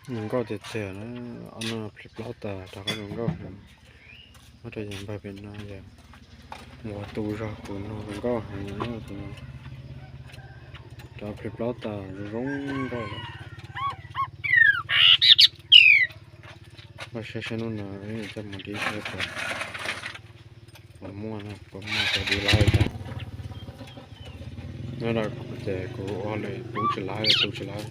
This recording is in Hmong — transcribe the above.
Zoo nkauj tiag tiag na, ob no plhis plaub tas rov qab zoo nkauj heev. Muab rau yawg npawg pem no yog mus ua tu zog kuv nug zoo nkauj heev na tus no. Rov plhis plaub tas zoo zoo nkauj lawm. Npaj saib saib hnub no coj mus dib saib puas, puas muaj, puas muaj cov dib laib cas. Nyob rau kuv ces kuv ua lawm pub tsis laib, tu tsis laib.